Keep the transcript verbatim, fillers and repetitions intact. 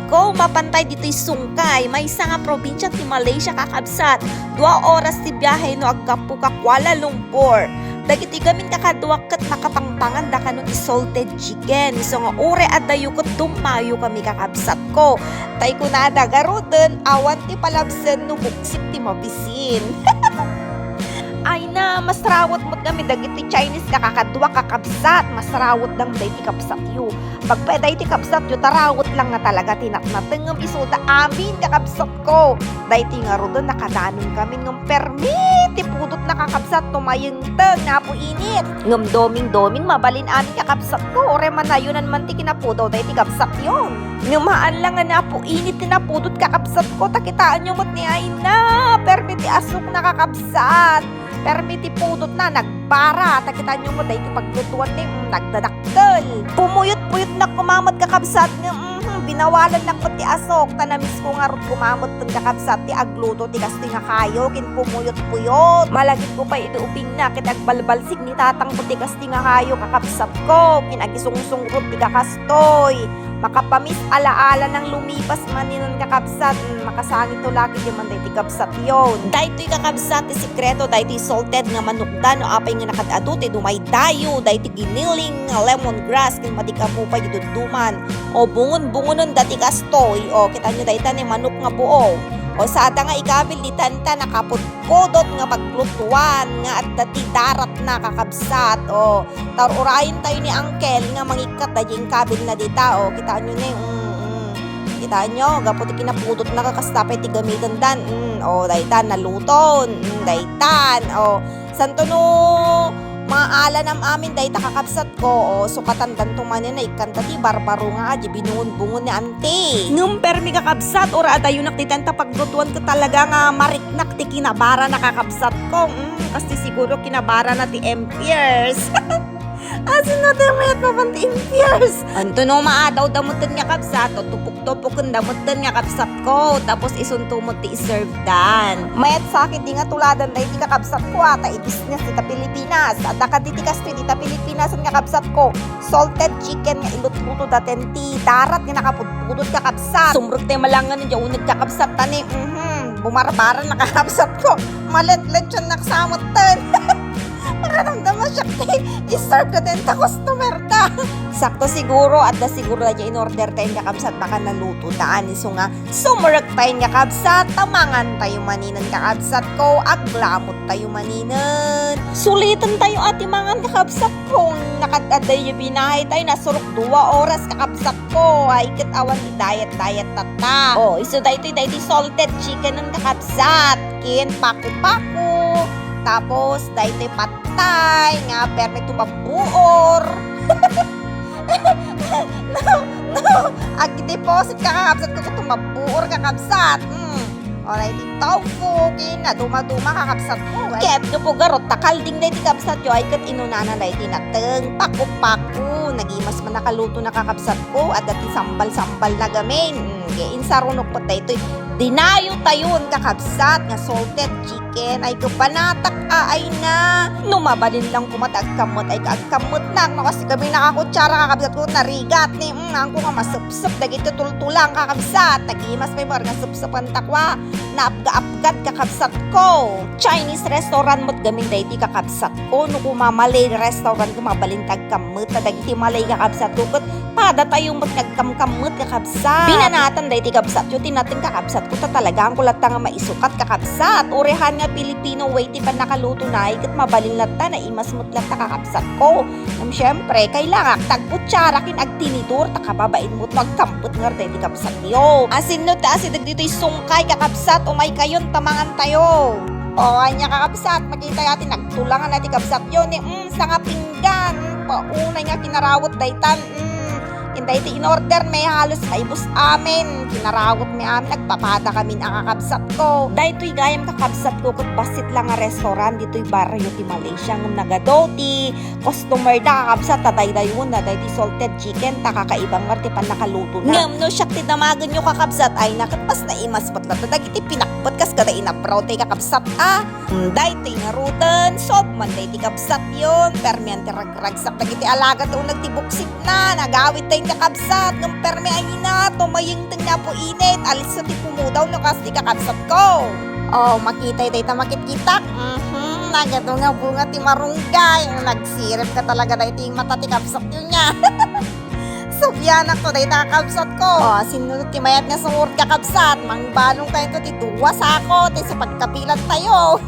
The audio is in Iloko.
Ko, mapantay ditoy Sungkay, maysa nga probinsia ti Malaysia, kakabsat. Dua oras ti biahe no aggapu ka Kuala Lumpur. Dagiti gamin kakadua ket makapangpangan da kano ti salted chicken. Isu nga uray addayo ket dummayo kami, kakabsat ko. Tay kunada garuden, awan ti palabsen no buksit ti mabisin. Ay na, masrawet met kami dagiti Chinese nga kakadua, kakabsat. Masrawet dang dagiti kabsatyo. Pagpay dagiti kabsatyo, tarawet lang nga talaga ti natnateng ngem isuda amin, kakabsat ko. Daytoy ngaruden, nakadanon kami ngem permi ti pudotna, kakabsat, tumayengteng, napu init. Ngem doming-doming, mabalin amin, kakabsat ko, uray manayonan man ti kinapudaw dagiti kabsatyo. Ngem haan lang nga napu init ti napudot, kakabsat ko, ta kitaenyo met ni ay na, permi ti asukna, kakabsat. Permi ti pudotna, nagbara. Ta kitaenyo met dagiti paglutuan ni, mm, nagdadakkel. Pumuyot-puyotnak koma met, kakabsat, nga, mhm, binawalannak met ti asuk. Ta namisko ngarud koma met, kakabsat, ti agluto ti kastoy nga kayo, ken pumuyot-puyot. Malagipko pay idi ubingna, ket agbalbalsig ni tatangko ti kastoy nga kayo, kakabsat ko, ken agisungsungrot ti kakastoy. Makapamiss alaala nang lumipas maninen, kakabsat. Mm, makasangit to lagi diay man dagiti kabsatyo. Daytoy, kakabsat, ti sekreto daytoy salted nga manokda no apay nga nakaad-adu ti dumaydayo, daytoy giniling nga lemongrass ken madi ka pay ti dudduman. O bungon-bungonen dati kastoy. O, kitaenyo dayta ni manok nga buo. O, sada nga ikabil ditan ta nakapudpudot nga paglutuan nga adda ti daratna, kakabsat. O, ta ur-urayen tayo ni Uncle nga mangikkat daydiay inkabilna dita, o, kitaenyo ni, mm, mm. Kitaenyo, gapu ti kinapudotna, kakasta pay ti gamitandan, mm, o, dayta, naluton, mm, daytan, o, santo no, maalanam amin, dayta, kakabsat ko, o, sukatandanto manen, naikkanta ti barbaro nga, di binungon-bungon ni Auntie. Ngem permi, kakabsat, ur-adayonak ditan ta paglutuan ket talaga nga mariknak ti kinabarana, kakabsat ko, mm, kasti siguro kinabarana ti M P Rs. Asin no ti mayat mapan ti M P Rs. Anto no maadawda metten nga kabsat, o tupok-tupoken da metten nga kabsat ko, tapos isunto met ti iserve dan. Mayat sakit di nga tuladan daydi kakabsat ko, a, ta i-business dita Pilipinas. Adda kadi ti kastoy dita Pilipinas nga kabsat ko. Salted chicken nga ilutluto daten ti darat nga nakapudpudot, kakabsat. Sumrek tay malangan diay uneg, kakabsat, ta ni, mhm, bumarbara na, kakabsat ko. Malet-letson nak sa metten. Makaramdam a siak ti i-serve daten ta customer da. Sakto siguro, adda siguro daydiay in-order tayo nga kabsat, baka naluto daan. Isu nga, sumrek tayo nga kabsat, ta mangan tayo maninen, kakabsat ko, aglamot tayo maninen. Suliten tayo a ti mangan, kakabsat ko. Nakaad-adda diay binahay tayo, nasurok dua oras, kakabsat ko. Ay, ket awan ti diet-diet tatta. O, isu daytoy, daytoy salted chicken nga kakabsat. Ken paku-paku. Tapos, daytoy pat tay nga permi tumabbuor. No, no. Agdeposit, kakabsat ko, tumabbuor, kakabsat. Mm. Alright, ti tofu, ken naduma-duma, kakabsat ko. Ket gapu garud ta kalding daydi kabsatyo, ay ket inunana daydi nateng, paku-paku. Nagimas man a kalutona, kakabsat ko. Adda ti sambal-sambal na gamin. Mm, ket insarunok met daytoy. Dinayo tayon, kakabsat, nga salted chicken. Ken ay, kabanatak a, ay na. No mabalin lang koma ti agkammet, ay, agkammetnak. No, kasta kami nakakutsara, kakabsat ko, narigat ni, mm, angko nga masepsep dagiti tultulang, kakabsat. Nagimas pay met nga sepsepan ta kua, naapga-apgad, kakabsat ko. Chinese restaurant met gamin daydi, kakabsat ko. No koma Malay restaurant, mabalin ti agkammet. Ta dagiti Malay, kakabsat ko, ket padatayo met nga agkamkammet, kakabsat. Binanatan daydi kabsatyo ti nateng, kakabsat ko, ta talaga angko latta nga maisukat, kakabsat. Uray haan nga Filipino way ti pannakalutona, ket mabalin latta, naimas met latta, kakabsat ko. Ngem siempre, kailangak ti agkutsara ken agtinidor, ta kababain met no agkammet ngarud daydi kabsatyo. Asinno ti asideg ditoy sungkay, kakabsat, umay kayon ta mangan tayo. O, ania, kakabsat, makitayo ti nagtulangan a ti kabsatyo ni, mm, sangaping Gan, paunay nga kinarawet daytan. Mm, ken daytoy in-order mi, halos maibus amin. Kinarawet mi amin, nagpapada kami a, kakabsat ko. Daytoy gayam, kakabsat ko, ket bassit lang nga restaurant ditoy barrio ti Malaysia, ngem nagadu ti customer da, kakabsat, ta daydayon na daytoy salted chicken, ta kakaiba ngarud ti pannakalutona. Ngem no siak ti damagenyo, kakabsat, ay na, ket mas naimas met latta dagiti pinakpet kas kada inabraw tay, kakabsat, a. Mm, daytoy ngaruden, sub man daydi kabsatyon, permian ti ragragsak dagiti alagad uneg ti buksitna. Nagawid tayo kakabsat, ngem permi ay nina, tumayengteng na po init. Aliso ti pumudaw no kas ti kakabsat ko. Oh, makita dayta makitkitak. Mhm, nagato nga bunga ti marunggay. Nagsirip ka talaga dayta yung mata ti kabsat yun niya. Sabianak ko dayta kakabsat ko. Oh, sino ti mayat nga sumurot kakabsat? Mangbalong kayo ti dua sako, ti sa pagkapilat tayo.